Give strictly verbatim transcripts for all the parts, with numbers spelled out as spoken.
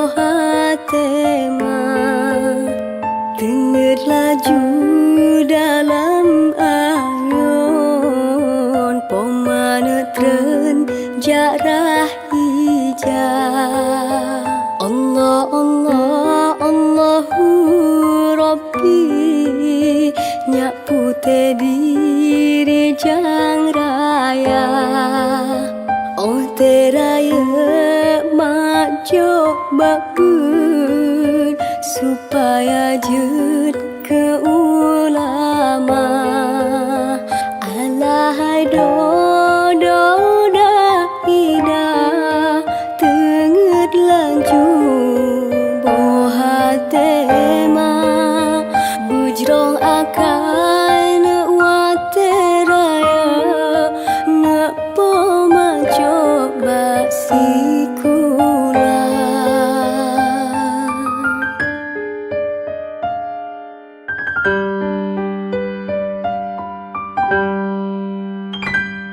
Até ma teungeut laju dalam ayon, poma neutreun jak rhah ija. Allah, Allah, Allahu Rabbi, nyak putéh di rijang raya. Óh té rayeuk mak jok bak beuet, supaya jeuet keu ulama. Alahai dodo dak ida, teungeut laju boh até ma. Beujroh akai neuk watée raya, neuk poma jok bak sikula.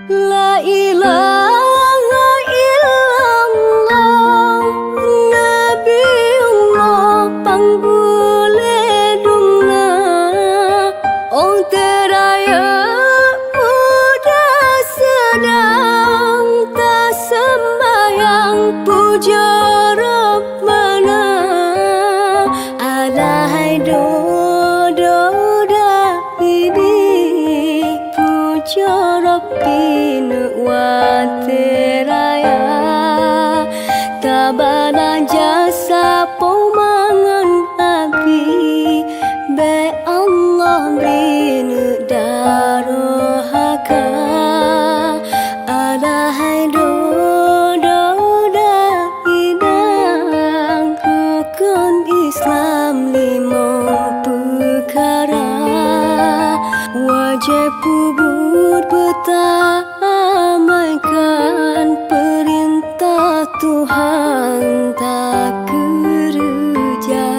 La ilaha illallah, Nabiullah pang ulée dum na. Óh té rayeuk muda seudang taseumbahyang pujoe Rabbana. Alahai dodo dak idéh pujoe Rabbi neuk watée raya. Tabala jasa poma ngon abi, bék Allah bri neuk darohaka. Alahai dodo dak idang rukon Islam limong peukara, wajéb peubuet beutaamaikan peurintah Tuhan takeureuja.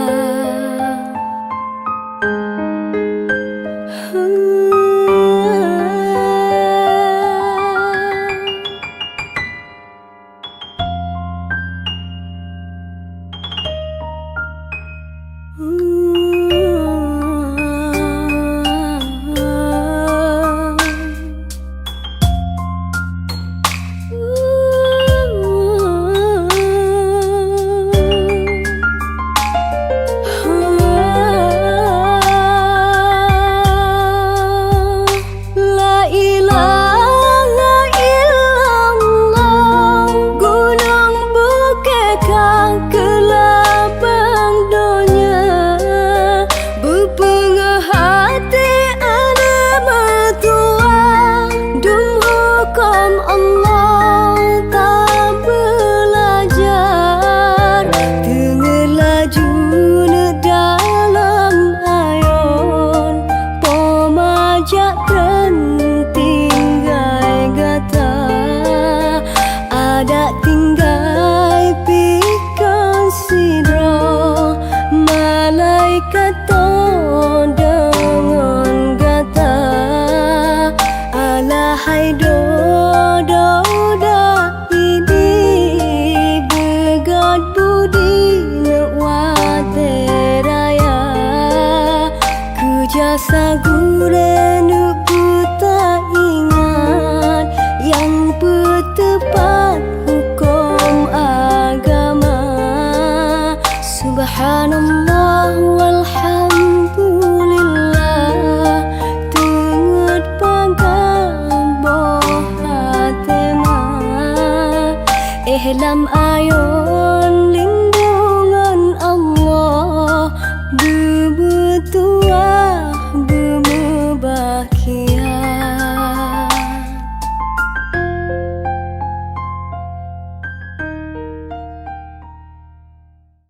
La ilaha illallah, gunong bukét ka keulabang donya. Beupeungeuh até aneuk meutuah, dum huköm Allah tabeulajar. Teungeut laju neuk dalam ayon, poma jak treun tinggai gata. Adak tinggai pih kon sidroe, malaikat to deungon gata. Alahai dodo dak idéh, beugét budi neuk watée raya. Keu jasa gurée neuk beutaingat, nyang peuteupat huköm agama. Subhanallah walhamdulillah, teungeut paga boh até ma. Eh, lam ayon